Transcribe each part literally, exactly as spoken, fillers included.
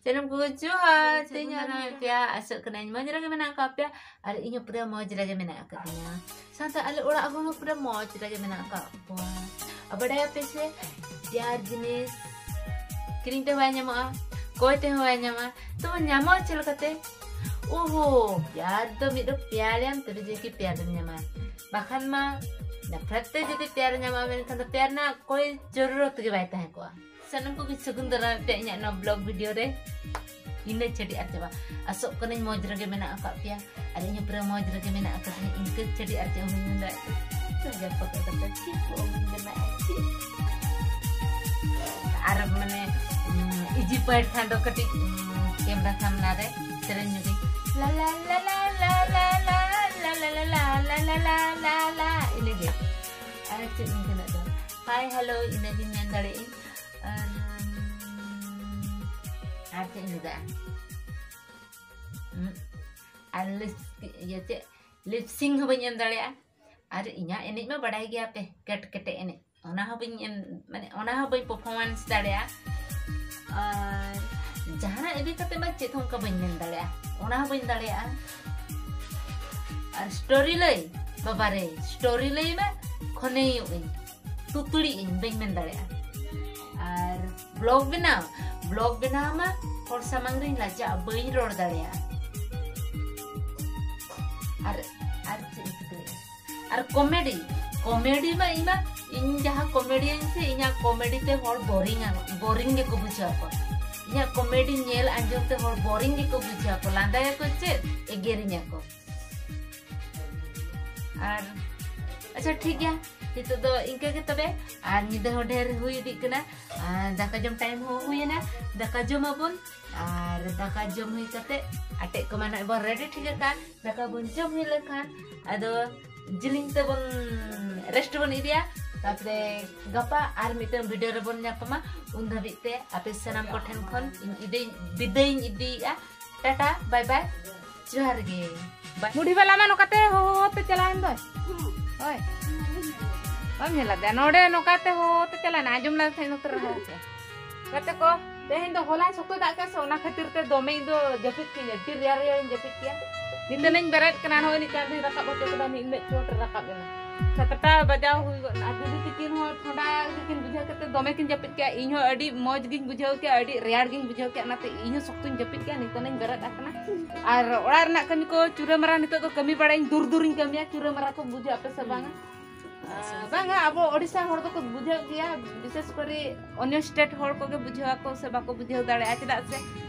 ᱥᱟᱱᱟᱢ ᱠᱚ ᱡᱚᱦᱟᱨ᱾ ᱛᱮᱦᱮᱧ ᱟᱨ ᱢᱤᱫ ᱯᱮᱭᱟ, ᱟᱥᱚᱜ ᱠᱟᱹᱱᱟᱹᱧ ᱢᱚᱡᱽ ᱨᱮᱜᱮ ᱢᱮᱱᱟᱜ ᱟᱠᱟᱫ ᱯᱮᱭᱟ ᱟᱨ ᱤᱧ ᱦᱚᱸ ᱯᱩᱨᱟᱹ ᱢᱚᱡᱽ ᱨᱮᱜᱮ ᱢᱮᱱᱟᱜ ᱟᱠᱟᱫᱤᱧᱟ᱾ ᱥᱟᱶᱛᱮ ᱟᱞᱮ ᱚᱲᱟᱜ ᱦᱚᱲ ᱦᱚᱸ ᱯᱩᱨᱟᱹ ᱢᱚᱡᱽ ᱨᱮᱜᱮ ᱢᱮᱱᱟᱜ ᱟᱠᱟᱫ ᱠᱚᱣᱟ᱾ ᱟᱨ ᱵᱟᱰᱟᱭᱟᱯᱮ ᱥᱮ, ᱯᱮᱭᱟᱨ ᱡᱤᱱᱤᱥ ᱠᱤᱨᱤᱧ ᱛᱮᱦᱚᱸ ᱵᱟᱭ ᱧᱟᱢᱚᱜᱼᱟ, ᱠᱚᱭ ᱛᱮᱦᱚᱸ ᱵᱟᱭ ᱧᱟᱢᱚᱜᱼᱟ᱾ ᱛᱚ ᱧᱟᱢᱚᱜᱼᱟ ᱪᱮᱫ ᱞᱮᱠᱟᱛᱮ? ᱳᱦᱳ, ᱯᱮᱭᱟᱨ ᱫᱚ ᱢᱤᱫ ᱫᱚ ᱯᱮᱭᱟᱨ ᱞᱮᱢ, ᱛᱚᱵᱮ ᱡᱮ ᱠᱤ ᱯᱮᱭᱟᱨ ᱫᱚᱢ ᱧᱟᱢᱟ᱾ ᱵᱟᱠᱷᱟᱱ ᱢᱟ ᱱᱟᱯᱷᱨᱟᱛ ᱛᱮ ᱡᱩᱫᱤ ᱯᱮᱭᱟᱨ ᱧᱟᱢᱚᱜᱼᱟ, ᱢᱮᱱᱠᱷᱟᱱ ᱫᱚ ᱯᱮᱭᱟᱨ ᱨᱮᱱᱟᱜ ᱠᱚᱭ ᱡᱚᱨᱩᱨᱚᱛ ᱜᱮ ᱵᱟᱭ ᱛᱟᱦᱮᱸ ᱠᱚᱜᱼᱟ᱾ ᱥᱟᱱᱟᱢ ᱠᱚᱜᱮ ᱥᱟᱹᱜᱩᱱ ᱫᱟᱨᱟᱢ ᱯᱮ ᱤᱧᱟᱹᱜ ᱱᱚᱣᱟ vlog video ᱨᱮ᱾ ᱤᱱᱟᱹ ᱪᱷᱟᱹᱰᱤ ᱟᱨ ᱪᱮᱫ ᱵᱟᱝ, ᱟᱥᱚᱜ ᱠᱟᱹᱱᱟᱹᱧ ᱢᱚᱡᱽ ᱨᱮᱜᱮ ᱢᱮᱱᱟᱜ ᱟᱠᱟᱫ ᱯᱮᱭᱟ ᱟᱨ ᱤᱧ ᱦᱚᱸ ᱯᱩᱨᱟᱹ ᱢᱚᱡᱽ ᱨᱮᱜᱮ ᱢᱮᱱᱟᱜ ᱟᱠᱟᱫᱤᱧᱟ᱾ ᱤᱱᱠᱟᱹ ᱪᱷᱟᱹᱰᱤ ᱟᱨ ᱪᱮᱫ ᱦᱚᱸ ᱵᱟᱹᱧ ᱢᱮᱱ ᱫᱟᱲᱮᱭᱟᱜ ᱠᱟᱱᱟ᱾ ᱛᱚ ᱡᱟᱹᱯᱩᱫ ᱠᱟᱛᱮ ᱪᱮᱫ ᱠᱚ ᱚᱦᱚᱧ ᱵᱮᱱᱟᱣᱟ, ᱪᱮᱫ? ᱟᱨ ᱢᱟᱱᱮ, ᱩᱸ, easy point ᱠᱷᱟᱱ ᱫᱚ ᱠᱟᱹᱴᱤᱡ, ᱩᱸ, camera ᱥᱟᱢᱱᱟ ᱨᱮ ᱥᱮᱨᱮᱧ ᱧᱚᱜᱤᱧ᱾ ᱞᱟ ᱞᱟ ᱞᱟ ᱞᱟ ᱞᱟ ᱞᱟ ᱞᱟ ᱞᱟ ᱞᱟ ᱞᱟ ᱞᱟ ᱞᱟ ᱞᱟ ᱞᱟ ᱞᱟ, ᱤᱱᱟᱹᱜᱮ᱾ ᱟᱨ ᱪᱮᱫ ᱤᱱᱠᱟᱹᱱᱟᱜ ᱫᱚ? Hi, hello, ᱤᱱᱟᱹᱜᱤᱧ ᱢᱮᱱ ᱫᱟᱲᱮᱭᱟᱜ ᱟᱹᱧ᱾ ᱟᱨ, ᱟᱨ ᱪᱮᱫ ᱤᱧ ᱞᱟᱹᱭ ᱫᱟ? ᱩᱸ, ᱟᱨ lip-, ᱤᱭᱟᱹ ᱪᱮᱫ, lip sync ᱦᱚᱸ ᱵᱟᱹᱧ ᱮᱢ ᱫᱟᱲᱮᱭᱟᱜᱼᱟ᱾ ᱟᱨ ᱤᱧᱟᱹᱜ ᱮᱱᱮᱡ ᱢᱟ ᱵᱟᱲᱟᱭ ᱜᱮᱭᱟ ᱯᱮ, ᱠᱮᱴ ᱠᱮᱴᱮ ᱮᱱᱮᱡ, ᱚᱱᱟ ᱦᱚᱸ ᱵᱟᱹᱧ ᱮᱢ, ᱢᱟᱱᱮ ᱚᱱᱟ ᱦᱚᱸ ᱵᱟᱹᱧ performance ᱫᱟᱲᱮᱭᱟᱜᱼᱟ᱾ ᱟᱨ ᱡᱟᱦᱟᱱᱟᱜ ᱤᱫᱤ ᱠᱟᱛᱮ ᱢᱟ ᱪᱮᱫ ᱦᱚᱸ ᱚᱱᱠᱟ ᱵᱟᱹᱧ ᱢᱮᱱ ᱫᱟᱲᱮᱭᱟᱜᱼᱟ, ᱚᱱᱟ ᱦᱚᱸ ᱵᱟᱹᱧ ᱫᱟᱲᱮᱭᱟᱜᱼᱟ᱾ ᱟᱨ story ᱞᱟᱹᱭ, ᱵᱟᱵᱟᱨᱮ, story ᱞᱟᱹᱭ ᱢᱟ ᱠᱷᱚᱱᱮᱭᱚᱜ ᱟᱹᱧ, ᱛᱩᱛᱩᱲᱤᱜ ᱟᱹᱧ, ᱵᱟᱹᱧ ᱢᱮᱱ ᱫᱟᱲᱮᱭᱟᱜᱼᱟ᱾ ᱟᱨ vlog ᱵᱮᱱᱟᱣ, vlog ᱵᱮᱱᱟᱣ ᱢᱟ ᱦᱚᱲ ᱥᱟᱢᱟᱝ ᱨᱤᱧ ᱞᱟᱡᱟᱜᱼᱟ, ᱵᱟᱹᱧ ᱨᱚᱲ ᱫᱟᱲᱮᱭᱟᱜᱼᱟ᱾ ᱟᱨ, ᱟᱨ ᱪᱮᱫ ᱤᱧ ᱪᱤᱠᱟᱹᱭᱟ? ᱟᱨ comedy, comedy ᱢᱟ ᱤᱧ ᱢᱟ, ᱤᱧ ᱡᱟᱦᱟᱸ comedy ᱟᱹᱧ ᱥᱮ, ᱤᱧᱟᱹᱜ comedy ᱛᱮ ᱦᱚᱲ boring ᱟ-, boring ᱜᱮᱠᱚ ᱵᱩᱡᱷᱟᱹᱣ ᱟᱠᱚ᱾ ᱤᱧᱟᱹᱜ comedy ᱧᱮᱞ ᱟᱸᱡᱚᱢ ᱛᱮ ᱦᱚᱲ boring ᱜᱮᱠᱚ ᱵᱩᱡᱷᱟᱹᱣ ᱟᱠᱚ, ᱞᱟᱸᱫᱟᱭᱟᱠᱚ ᱪᱮᱫ, ᱮᱜᱮᱨᱤᱧᱟ ᱠᱚ᱾ ᱟᱨ ᱟᱪᱪᱷᱟ, ᱴᱷᱤᱠ ᱜᱮᱭᱟ, ᱱᱤᱛᱚᱜ ᱫᱚ ᱤᱱᱠᱟᱹ ᱜᱮ ᱛᱚᱵᱮ᱾ ᱟᱨ ᱧᱤᱫᱟᱹ ᱦᱚᱸ ᱰᱷᱮᱨ ᱦᱩᱭ ᱤᱫᱤᱜ ᱠᱟᱱᱟ, ᱟᱨ ᱫᱟᱠᱟ ᱡᱚᱢ time ᱦᱚᱸ ᱦᱩᱭᱮᱱᱟ, ᱫᱟᱠᱟ ᱡᱚᱢ ᱟᱵᱚᱱ᱾ ᱟᱨ ᱫᱟᱠᱟ ᱡᱚᱢ ᱦᱩᱭ ᱠᱟᱛᱮ ᱟᱴᱮᱫ ᱠᱚᱢᱟ ᱱᱟᱜ ᱵᱚᱱ ready ᱴᱷᱤᱠ ᱟᱠᱟᱫ᱾ ᱫᱟᱠᱟ ᱵᱚᱱ ᱡᱚᱢ ᱦᱩᱭ ᱞᱮᱱᱠᱷᱟᱱ ᱟᱫᱚ ᱡᱤᱞᱤᱧ ᱛᱮᱵᱚᱱ rest ᱵᱚᱱ ᱤᱫᱤᱭᱟ᱾ ᱛᱟᱯᱚᱨᱮ ᱜᱟᱯᱟ ᱟᱨ ᱢᱤᱫᱴᱟᱝ video ᱨᱮᱵᱚᱱ ᱧᱟᱯᱟᱢᱟ᱾ ᱩᱱ ᱫᱷᱟᱹᱵᱤᱡ ᱛᱮ ᱟᱯᱮ ᱥᱟᱱᱟᱢ ᱠᱚᱴᱷᱮᱱ ᱠᱷᱚᱱ ᱤᱧ ᱤᱫᱟᱹᱧ, ᱵᱤᱫᱟᱹᱭᱤᱧ ᱤᱫᱤᱭᱮᱫᱼᱟ᱾ ᱴᱟᱴᱟ, bye bye, ᱡᱚᱦᱟᱨ ᱜᱮ᱾ Bye᱾ ᱢᱩᱰᱷᱤ ᱵᱟᱞᱟ ᱢᱟ ᱱᱚᱝᱠᱟᱛᱮ ᱦᱚᱦᱚ ᱛᱮ ᱪᱟᱞᱟᱣᱮᱱ ᱫᱚᱭ᱾ ᱦᱳᱭ᱾ ᱵᱟᱢ ᱧᱮᱞ ᱟᱫᱮᱭᱟ? ᱱᱚᱰᱮ ᱱᱚᱝᱠᱟᱛᱮ ᱦᱚᱦᱚ ᱛᱮ ᱪᱟᱞᱟᱣᱮᱱᱟ, ᱟᱸᱡᱚᱢ ᱞᱮᱫ ᱛᱟᱦᱮᱸᱫ ᱱᱚᱛᱮ ᱨᱮ ᱦᱚᱦᱚ ᱛᱮ᱾ ᱜᱟᱛᱮ ᱠᱚ, ᱛᱮᱦᱮᱧ ᱫᱚ ᱦᱚᱞᱟᱭ ᱥᱚᱠᱛᱚᱭ ᱫᱟᱜ ᱠᱮᱫᱟ ᱥᱮ, ᱚᱱᱟ ᱠᱷᱟᱹᱛᱤᱨ ᱛᱮ ᱫᱚᱢᱮ ᱤᱧ ᱫᱚ ᱡᱟᱹᱯᱤᱫ ᱠᱮᱫᱟᱹᱧ, ᱟᱹᱰᱤ ᱨᱮᱭᱟᱲ ᱨᱮᱭᱟᱲᱤᱧ ᱡᱟᱹᱯᱤᱫ ᱠᱮᱫᱟ᱾ ᱱᱤᱛᱚᱜ ᱤᱧ ᱵᱮᱨᱮᱫ ᱠᱟᱱᱟ, ᱱᱚᱜᱼᱚᱭ ᱱᱤᱛᱚᱜ ᱫᱚᱧ ᱨᱟᱠᱟᱵ ᱦᱚᱪᱚ ᱠᱮᱫᱟ, ᱢᱤᱫ ᱢᱮᱫ ᱪᱚᱴ ᱨᱮ ᱨᱟᱠᱟᱵ ᱮᱱᱟ᱾ ᱥᱟᱛᱴᱟ ᱵᱟᱡᱟᱣ ᱦᱩᱭ ᱜᱚᱫ ᱮᱱᱟ᱾ ᱟᱨ ᱫᱤᱫᱤ ᱛᱤᱠᱤᱱ ᱦᱚᱸ ᱴᱷᱚᱸᱰᱟ ᱜᱮᱠᱤᱱ ᱵᱩᱡᱷᱟᱹᱣ ᱠᱮᱫ ᱛᱮ ᱫᱚᱢᱮ ᱠᱤᱱ ᱡᱟᱹᱯᱤᱫ ᱠᱮᱫᱟ᱾ ᱤᱧ ᱦᱚᱸ ᱟᱹᱰᱤ ᱢᱚᱡᱽ ᱜᱤᱧ ᱵᱩᱡᱷᱟᱹᱣ ᱠᱮᱫᱟ, ᱟᱹᱰᱤ ᱨᱮᱭᱟᱲ ᱜᱤᱧ ᱵᱩᱡᱷᱟᱹᱣ ᱠᱮᱫᱟ, ᱚᱱᱟᱛᱮ ᱤᱧ ᱦᱚᱸ ᱥᱚᱠᱛᱚᱧ ᱡᱟᱹᱯᱤᱫ ᱠᱮᱫᱟ᱾ ᱱᱤᱛᱚᱜ ᱤᱧ ᱵᱮᱨᱮᱫ ᱟᱠᱟᱱᱟ᱾ ᱟᱨ ᱚᱲᱟᱜ ᱨᱮᱱᱟᱜ ᱠᱟᱹᱢᱤ ᱠᱚ ᱪᱩᱨᱟᱹ ᱢᱟᱨᱟ ᱱᱤᱛᱚᱜ ᱫᱚ ᱠᱟᱹᱢᱤ ᱵᱟᱲᱟᱭᱟᱹᱧ, ᱫᱩᱨ ᱫᱩᱨᱤᱧ ᱠᱟᱹᱢᱤᱭᱟ᱾ ᱪᱩᱨᱟᱹ ᱢᱟᱨᱟ ᱠᱚ ᱵᱩᱡᱷᱟᱹᱣ ᱟᱯᱮ ᱥᱮ ᱵᱟᱝᱟ? ᱟᱪᱪᱷᱟ᱾ ᱟᱨ ᱵᱟᱝᱟ, ᱟᱵᱚ ᱳᱰᱤᱥᱟ ᱦᱚᱲ ᱫᱚᱠᱚ ᱵᱩᱡᱷᱟᱹᱣ ᱜᱮᱭᱟ, ᱵᱤᱥᱮᱥ ᱠᱚᱨᱮ ᱚᱱᱭᱚ ᱥᱴᱮᱴ ᱦᱚᱲ ᱠᱚᱜᱮ ᱵᱩᱡᱷᱟᱹᱣ ᱟᱠᱚ ᱥᱮ ᱵᱟᱠᱚ ᱵᱩᱡᱷᱟᱹᱣ ᱫᱟᱲᱮᱭᱟᱜᱼᱟ, ᱪᱮᱫᱟᱜ ᱥᱮ,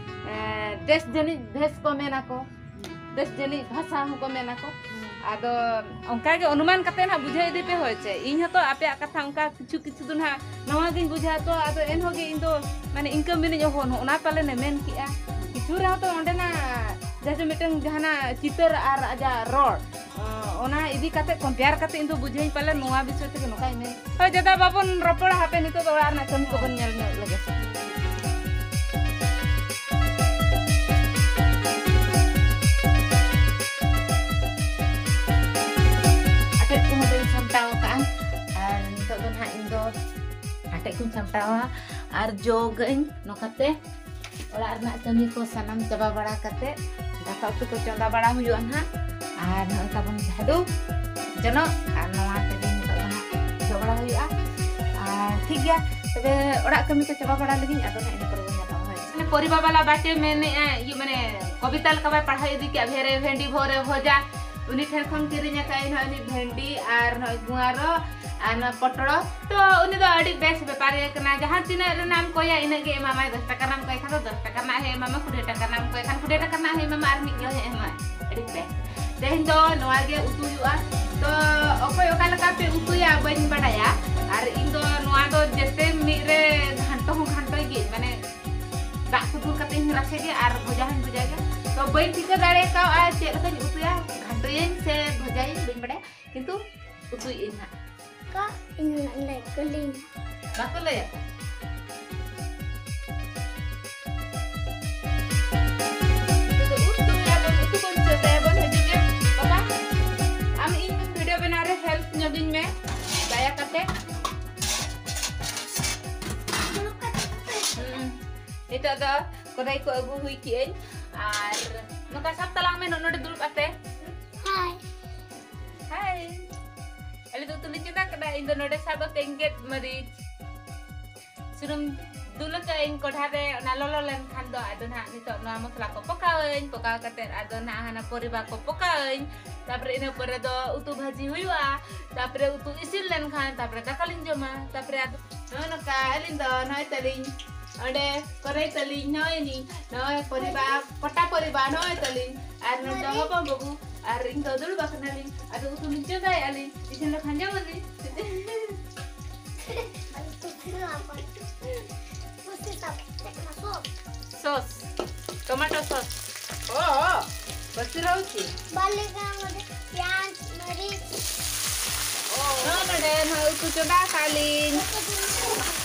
ᱮ, ᱫᱮᱥ ᱡᱟᱹᱱᱤᱡ ᱵᱷᱮᱥ ᱠᱚ ᱢᱮᱱᱟ ᱠᱚ, ᱫᱮᱥ ᱡᱟᱹᱱᱤᱡ ᱵᱷᱟᱥᱟ ᱦᱚᱸᱠᱚ ᱢᱮᱱᱟ ᱠᱚ᱾ ᱟᱫᱚ ᱚᱱᱠᱟ ᱜᱮ ᱚᱱᱩᱢᱟᱱ ᱠᱟᱛᱮ ᱱᱟᱦᱟᱜ ᱵᱩᱡᱷᱟᱹᱣ ᱤᱫᱤ ᱯᱮ ᱦᱳᱭ ᱪᱮ᱾ ᱤᱧ ᱦᱚᱸᱛᱚ ᱟᱯᱮᱭᱟᱜ ᱠᱟᱛᱷᱟ ᱚᱱᱠᱟ ᱠᱤᱪᱷᱩ ᱠᱤᱪᱷᱩ ᱫᱚ ᱱᱟᱦᱟᱜ ᱱᱚᱣᱟ ᱜᱤᱧ ᱵᱩᱡᱷᱟᱹᱣᱟ ᱛᱚ, ᱟᱫᱚ ᱮᱱᱦᱚᱸ ᱜᱮ ᱤᱧ ᱫᱚ ᱢᱟᱱᱮ ᱤᱱᱠᱟᱹ ᱢᱤᱱᱟᱹᱧ, ᱚᱦᱚ, ᱱᱚᱜᱼᱚ ᱱᱟ ᱯᱟᱞᱮᱱ ᱮ ᱢᱮᱱ ᱠᱮᱜᱼᱟ᱾ ᱠᱤᱪᱷᱩ ᱨᱮᱦᱚᱸ ᱛᱚ ᱚᱸᱰᱮᱱᱟᱜ ᱡᱟᱦᱟᱸ ᱡᱮ ᱢᱤᱫᱴᱟᱝ ᱡᱟᱦᱟᱱᱟᱜ ᱪᱤᱛᱟᱹᱨ ᱟᱨ ᱟᱡᱟᱜ ᱨᱚᱲ, ᱚ, ᱚᱱᱟ ᱤᱫᱤ ᱠᱟᱛᱮ ᱠᱚᱢᱯᱮᱭᱟᱨ ᱠᱟᱛᱮ ᱤᱧ ᱫᱚ ᱵᱩᱡᱷᱟᱹᱣᱤᱧ ᱯᱟᱞᱮ ᱱᱚᱣᱟ ᱵᱤᱥᱚᱭ ᱛᱮᱜᱮ ᱱᱚᱝᱠᱟᱭ ᱢᱮᱱ᱾ ᱦᱳᱭ ᱫᱟᱫᱟ, ᱵᱟᱵᱚᱱ ᱨᱚᱯᱚᱲᱟ, ᱦᱟᱯᱮ ᱱᱤᱛᱚᱜ ᱫᱚ ᱚᱲᱟᱜ ᱨᱮᱱᱟᱜ ᱠᱟᱹᱢᱤ ᱠᱚᱵᱚᱱ ᱧᱮᱞ ᱧᱚᱜ ᱞᱮᱜᱮ ᱥᱮ᱾ ᱟᱴᱮᱫ ᱠᱚᱦᱚᱸ ᱵᱟᱹᱧ ᱥᱟᱢᱴᱟᱣ ᱟᱠᱟᱫᱼᱟ, ᱟᱨ ᱱᱤᱛᱚᱜ ᱫᱚ ᱱᱟᱦᱟᱜ ᱤᱧ ᱫᱚ ᱟᱴᱮᱫ ᱠᱚᱧ ᱥᱟᱢᱴᱟᱣᱟ ᱟᱨ ᱡᱚᱜᱟᱹᱧ ᱱᱚᱝᱠᱟᱛᱮ᱾ ᱚᱲᱟᱜ ᱨᱮᱱᱟᱜ ᱠᱟᱹᱢᱤ ᱠᱚ ᱥᱟᱱᱟᱢ ᱪᱟᱵᱟ ᱵᱟᱲᱟ ᱠᱟᱛᱮ ᱫᱟᱠᱟ ᱩᱛᱩ ᱠᱚ ᱪᱚᱸᱫᱟ ᱵᱟᱲᱟ ᱦᱩᱭᱩᱜᱼᱟ ᱱᱟᱦᱟᱜ᱾ ᱟᱨ ᱱᱚᱜᱼᱚᱭ ᱛᱟᱵᱚᱱ ᱡᱷᱟᱹᱰᱩ ᱡᱚᱱᱚᱜ, ᱟᱨ ᱱᱚᱣᱟ ᱛᱮᱜᱮ ᱱᱤᱛᱚᱜ ᱫᱚ ᱱᱟᱦᱟᱜ ᱡᱚᱜ ᱵᱟᱲᱟ ᱦᱩᱭᱩᱜᱼᱟ᱾ ᱟᱨ ᱴᱷᱤᱠ ᱜᱮᱭᱟ, ᱛᱚᱵᱮ ᱚᱲᱟᱜ ᱠᱟᱹᱢᱤ ᱠᱚ ᱪᱟᱵᱟ ᱵᱟᱲᱟ ᱞᱮᱜᱤᱧ, ᱟᱫᱚ ᱱᱟᱦᱟᱜ ᱤᱱᱟᱹ ᱯᱚᱨᱮ ᱵᱚᱱ ᱧᱟᱯᱟᱢᱟ᱾ ᱦᱳᱭ, ᱢᱟᱱᱮ ᱯᱚᱨᱤᱵᱟ ᱵᱟᱞᱟ ᱵᱟᱪᱮ ᱢᱮᱱᱮᱜᱼᱟ, ᱤᱭᱟᱹ, ᱢᱟᱱᱮ ᱠᱚᱵᱤᱛᱟ ᱞᱮᱠᱟ ᱵᱟᱭ ᱯᱟᱲᱦᱟᱣ ᱤᱫᱤ ᱠᱮᱜᱼᱟ, ᱵᱷᱮᱨᱮ ᱵᱷᱮᱱᱰᱤ ᱵᱷᱚᱨᱮ ᱵᱷᱚᱡᱟ, ᱩᱱᱤ ᱴᱷᱮᱱ ᱠᱷᱚᱱ ᱠᱤᱨᱤᱧ ᱟᱠᱟᱫ ᱟᱹᱧ ᱱᱚᱜᱼᱚᱭ ᱱᱩᱭ ᱵᱷᱮᱱᱰᱤ ᱟᱨ ᱱᱚᱜᱼᱚᱭ ᱜᱩᱣᱟᱨᱚ ᱟᱨ ᱱᱚᱣᱟ ᱯᱚᱴᱲᱚ᱾ ᱛᱚ ᱩᱱᱤ ᱫᱚ ᱟᱹᱰᱤ ᱵᱮᱥ ᱵᱮᱯᱟᱨᱤᱭᱟᱹ ᱠᱟᱱᱟ, ᱡᱟᱦᱟᱸ ᱛᱤᱱᱟᱹᱜ ᱨᱮᱱᱟᱜ ᱮᱢ ᱠᱚᱭᱟ ᱤᱱᱟᱹᱜ ᱜᱮ ᱮᱢᱟᱢᱟᱭ᱾ ᱫᱚᱥ ᱴᱟᱠᱟ ᱨᱮᱱᱟᱜ ᱮᱢ ᱠᱚᱭ ᱠᱷᱟᱱ ᱫᱚ ᱫᱚᱥ ᱴᱟᱠᱟ ᱨᱮᱱᱟᱜ ᱦᱚᱸ ᱮᱢᱟᱢᱟ, ᱠᱩᱲᱤ ᱴᱟᱠᱟ ᱨᱮᱱᱟᱜ ᱮᱢ ᱠᱚᱭ ᱠᱷᱟᱱ ᱠᱩᱲᱤ ᱴᱟᱠᱟ ᱨᱮᱱᱟᱜ ᱦᱚᱸ ᱮᱢᱟᱢᱟ, ᱟᱨ ᱢᱤᱫ ᱠᱤᱞᱳ ᱦᱚᱸ ᱮᱢᱟᱢᱟᱭ᱾ ᱟᱹᱰᱤ ᱵᱮᱥ᱾ ᱛᱮᱦᱮᱧ ᱫᱚ ᱱᱚᱣᱟ ᱜᱮ ᱩᱛᱩ ᱦᱩᱭᱩᱜᱼᱟ᱾ ᱛᱚ ᱚᱠᱚᱭ ᱚᱠᱟ ᱞᱮᱠᱟ ᱯᱮ ᱩᱛᱩᱭᱟ ᱵᱟᱹᱧ ᱵᱟᱰᱟᱭᱟ, ᱟᱨ ᱤᱧ ᱫᱚ ᱱᱚᱣᱟ ᱫᱚ ᱡᱮᱛᱮ ᱢᱤᱫ ᱨᱮ ᱜᱷᱟᱱᱴᱚ ᱦᱚᱸ ᱜᱷᱟᱱᱴᱚᱭ ᱜᱤᱭᱟᱹᱧ, ᱢᱟᱱᱮ ᱫᱟᱜ ᱠᱚ ᱫᱩᱞ ᱠᱟᱛᱮ ᱤᱧ ᱨᱟᱥᱮ ᱜᱮ ᱟᱨ ᱵᱷᱚᱡᱟ ᱦᱚᱸᱧ ᱵᱷᱚᱡᱟ ᱜᱮ᱾ ᱛᱚ ᱵᱟᱹᱧ ᱴᱷᱤᱠᱟᱹ ᱫᱟᱲᱮ ᱠᱟᱣᱜᱼᱟ ᱪᱮᱫ ᱞᱮᱠᱟᱧ ᱩᱛᱩᱭᱟ, ᱜᱷᱟᱱᱴᱚᱭᱟᱹᱧ ᱥᱮ ᱵᱷᱚᱡᱟᱭᱟᱹᱧ ᱵᱟᱹᱧ ᱵᱟᱰᱟᱭᱟ, ᱠᱤᱱᱛᱩ ᱩᱛᱩᱭᱮᱫ ᱟᱹᱧ ᱦᱟᱸᱜ᱾ ᱠᱟ ᱤᱧ ᱞᱟᱹᱭ ᱠᱟᱹᱞᱤᱧ᱾ ᱵᱟᱠᱚ ᱞᱟᱹᱭᱟ᱾ ᱱᱤᱛᱚᱜ ᱫᱚ ᱩᱛᱩᱭᱟᱵᱚᱱ, ᱩᱛᱩ ᱵᱚᱱ ᱪᱟᱹᱞᱩᱭᱟᱵᱚᱱ᱾ ᱦᱤᱡᱩᱜ ᱢᱮ ᱵᱟᱵᱟ, ᱟᱢ ᱤᱧ ᱵᱷᱤᱰᱤᱭᱳ ᱵᱮᱱᱟᱣ ᱨᱮ ᱦᱮᱞᱯ ᱧᱚᱜᱤᱧ ᱢᱮ ᱫᱟᱭᱟ ᱠᱟᱛᱮ᱾ ᱦᱩᱸ᱾ ᱱᱤᱛᱚᱜ ᱫᱚ ᱠᱚᱲᱟᱭ ᱠᱚ ᱟᱹᱜᱩ ᱦᱩᱭ ᱠᱮᱜᱼᱟᱹᱧ ᱟᱨ ᱱᱚᱝᱠᱟ ᱥᱟᱵ ᱛᱟᱞᱟᱝ ᱢᱮ ᱱᱚᱰᱮ ᱫᱩᱲᱩᱵ ᱠᱟᱛᱮ᱾ ᱦᱟᱭ᱾ ᱦᱟᱭ᱾ ᱟᱞᱮ ᱫᱚ ᱩᱛᱩ ᱞᱮ ᱪᱚᱸᱫᱟ ᱠᱮᱫᱟ, ᱤᱧ ᱫᱚ ᱱᱚᱰᱮ ᱥᱟᱵ ᱠᱟᱛᱮ ᱤᱧ ᱜᱮᱫ ᱢᱟᱹᱨᱤᱪ᱾ ᱥᱩᱱᱩᱢ ᱫᱩᱞ ᱠᱟᱜ ᱟᱹᱧ ᱠᱚᱲᱦᱟ ᱨᱮ, ᱚᱱᱟ ᱞᱚᱞᱚ ᱞᱮᱱᱠᱷᱟᱱ ᱫᱚ ᱟᱫᱚ ᱱᱟᱦᱟᱜ ᱱᱤᱛᱚᱜ ᱱᱚᱣᱟ ᱢᱚᱥᱞᱟ ᱠᱚ ᱯᱚᱠᱟᱣᱟᱹᱧ, ᱯᱚᱠᱟᱣ ᱠᱟᱛᱮ ᱟᱫᱚ ᱱᱟᱦᱟᱜ ᱦᱟᱱᱟ ᱯᱚᱨᱤᱵᱟ ᱠᱚ ᱯᱚᱠᱟᱣᱟᱹᱧ, ᱛᱟᱯᱚᱨᱮ ᱤᱱᱟᱹ ᱯᱚᱨᱮ ᱫᱚ ᱩᱛᱩ ᱵᱷᱟᱹᱡᱤ ᱦᱩᱭᱩᱜᱼᱟ, ᱛᱟᱯᱚᱨᱮ ᱩᱛᱩ ᱤᱥᱤᱱ ᱞᱮᱱᱠᱷᱟᱱ ᱛᱟᱯᱚᱨᱮ ᱫᱟᱠᱟ ᱞᱤᱧ ᱡᱚᱢᱟ᱾ ᱛᱟᱯᱚᱨᱮ ᱟᱫᱚ ᱱᱚᱜᱼᱚ ᱱᱚᱝᱠᱟ ᱟᱹᱞᱤᱧ ᱫᱚ ᱱᱚᱜᱼᱚᱭ ᱛᱟᱹᱞᱤᱧ ᱚᱸᱰᱮ ᱠᱚᱨᱟᱭ ᱛᱟᱹᱞᱤᱧ ᱱᱚᱜᱼᱚᱭ ᱱᱤ ᱱᱚᱜᱼᱚᱭ ᱯᱚᱨᱤᱵᱟ ᱯᱚᱴᱟ ᱯᱚᱨᱤᱵᱟ ᱱᱚᱜᱼᱚᱭ ᱛᱟᱹᱞᱤᱧ ᱟᱨ ᱱᱚᱰᱮ ᱦᱚᱯᱚᱱ ᱵᱟᱹᱵᱩ ᱟᱨ ᱤᱧ ᱫᱚ ᱫᱩᱲᱩᱵ ᱟᱠᱟᱱᱟᱞᱤᱧ᱾ ᱟᱫᱚ ᱩᱛᱩ ᱞᱤᱧ ᱪᱚᱸᱫᱟᱭᱮᱫᱼᱟ ᱞᱤᱧ, ᱤᱥᱤᱱ ᱞᱮᱠᱷᱟᱱ ᱡᱚᱢᱟᱞᱤᱧ᱾ ᱩᱛᱩ ᱯᱤᱴᱷᱟᱹ ᱦᱚᱯᱚᱱ᱾ ᱯᱩᱥᱤ ᱥᱟᱵ ᱛᱮ ᱚᱱᱟ ᱥᱚᱥ᱾ Sauce, tomato sauce. ᱚ, ᱵᱟᱹᱥᱤ ᱨᱟᱣᱪᱤ᱾ ᱵᱟᱞᱮ ᱠᱟᱱᱟ ᱢᱚᱫᱮ ᱯᱮᱸᱭᱟᱡᱽ, ᱢᱟᱹᱨᱤᱪ᱾ ᱱᱚᱜᱼᱚ ᱱᱚᱰᱮ ᱱᱚᱜᱼᱚᱭ ᱩᱛᱩ ᱪᱚᱸᱫᱟ ᱟᱠᱟᱫ ᱞᱤᱧ᱾ ᱡᱚᱛᱚ ᱡᱤᱱᱤᱥ ᱢᱮᱱᱟᱜᱼᱟ᱾